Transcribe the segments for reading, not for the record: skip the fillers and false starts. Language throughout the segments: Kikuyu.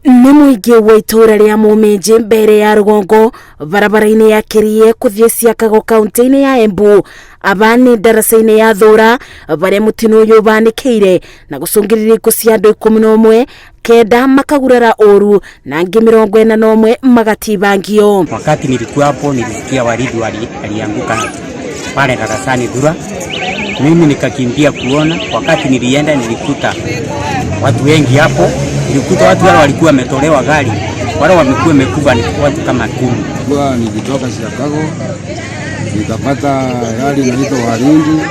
Nĩ mũingĩ wa itũũra rĩa Mũminji mbere ya rũgongo barabara-inĩ ya Kĩriĩ kũthiĩ Ciakago kaunti-inĩ ya Embu. Aba nĩ ndaraca-inĩ ya Thũra barĩa mũtino ũyũ ũbanĩkĩire na gũcũngĩrĩria ikuũ cia andũ 11, 9 makagurara ũru na angĩ 41 magatibangio. Wakati nilikuwa hapo nilisikia Waridi alianguka pale darasani Thura. Mimi nikakimbia kuona. Wakati nilienda nilikuta watu wengi hapo, nilikuta watu wale walikuwa wametolewa gari, wale wamekuwa wamekufa ni watu kama 10. Kwa nikitoka Chicago nikapata gari inaitwa Warindi,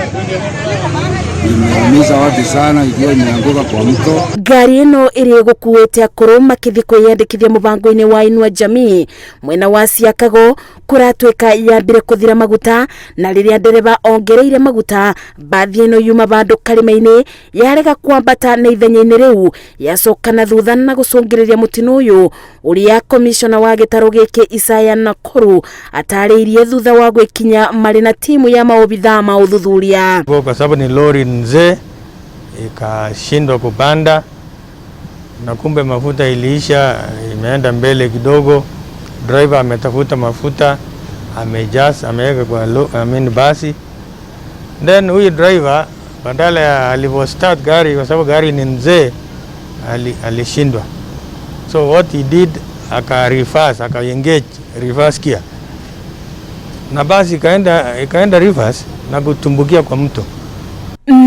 imeumiza watu sana ikiwa imeanguka kwa mto. Ngari ĩno ĩrĩa ĩgũkuĩte akũrũ makĩthiĩ kwĩyandĩkithia mũbango-inĩ wa Inua Jamii mwena wa Ciakago kũratuĩka yambire kũthira maguta, na rĩrĩa ndereba ongereire maguta bathi ĩno yuma bandũ karĩma-inĩ yarega kwambata na ithenya-inĩ rĩu yacoka na thutha na gũcũngĩrĩria mũtino ũyũ ũrĩa komishona wa gĩtarũ gĩkĩ Isaya Nakuru atarĩirie thutha wa gwĩkinya marĩ na timu ya maobithaa ma ũthuthuria. Kwa sababu ni lori nzee ikashindwa kupanda na kumbe mafuta iliisha, imeenda mbele kidogo. Driver ametafuta mafuta, amejaza, ameweka kwa basi. Then huyu driver badala ya alivyo start gari, kwa sababu gari ni mzee, alishindwa. So what he did, aka reverse, aka engage reverse gear, na basi ikaenda reverse na kutumbukia kwa mto.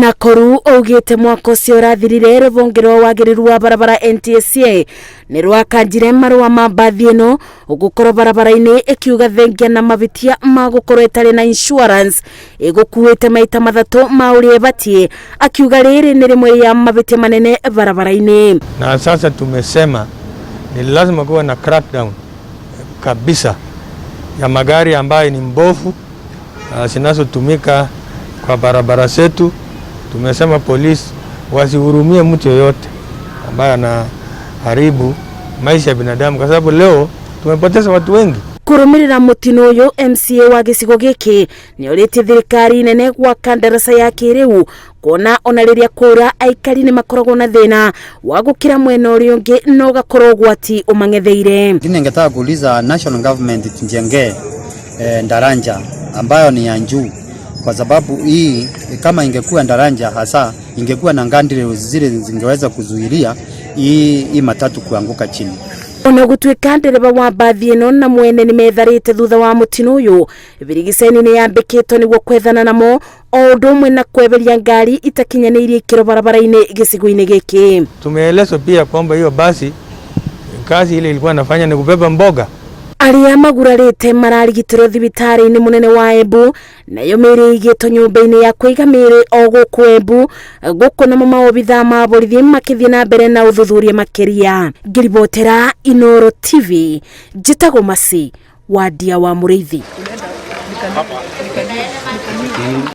Nakoru augite mwaka ũcio ũrathirire rũhonge rwa wagĩrĩru wa barabara NTSA nĩ rwakanjire marũa ma mbathi ĩno gũkorwo barabara-inĩ ĩkiuga thengia na mahĩtia ma gũkorwo ĩtarĩ na insurance ĩgũkuĩte maita 3 ma ũrĩa ĩbatiĩ, akiuga rĩrĩ nĩ rĩmwe rĩa mahĩtia manene barabara-inĩ. Na sasa tumesema ni lazima kuwa na crackdown kabisa ya magari ambayo ni mbovu zinazotumika kwa barabara zetu. Tumesema polisi wasihurumie mtu yoyote ambaye anaharibu maisha ya binadamu, kwa sababu leo tumepoteza watu wengi. Kurumirira mutino uyu, MCA wa gicigo giki ni oritie thirikari nene gwaka ndaraca ya kiriu kuona ona riria kura aikari ni makoragwo na thina wa gukira mwena uria ungi no ugakorwo ugwati umang'etheire. Lakini ningetaka kuuliza national government tujengee ndaranja ambayo ni ya juu, kwa sababu hii kama ingekuwa ndaranja hasa ingekuwa na guardrails zile zingeweza kuzuilia hii matatu kuanguka chini. Ona gutuika ndereba wa mbathi ĩno na mwene nĩ metharĩte thutha wa mũtino ũyũ, birigiceni nĩ yambĩkĩtwo nĩguo kwethana namo o ũndũ ũmwe na kweberia ngari itakinyanĩirie ikĩro barabara-inĩ gĩcigo-inĩ gĩkĩ. Tumeelezwa pia kwamba hiyo basi kazi ile ilikuwa inafanya ni kubeba mboga. Arĩa magurarĩte mararigitĩrwo thibitarĩ-inĩ mũnene wa Embu, nayo mĩĩrĩ ĩigĩtwo nyũmba-inĩ ya kũiga mĩĩrĩ o gũkũ Embu, gũkũ namo maobithaa ma borithi makĩthiĩ na mbere na ũthuthuria makĩria. Ngĩribotera Inooro TV, njĩtagwo Masi Wandia wa Mũrĩithi.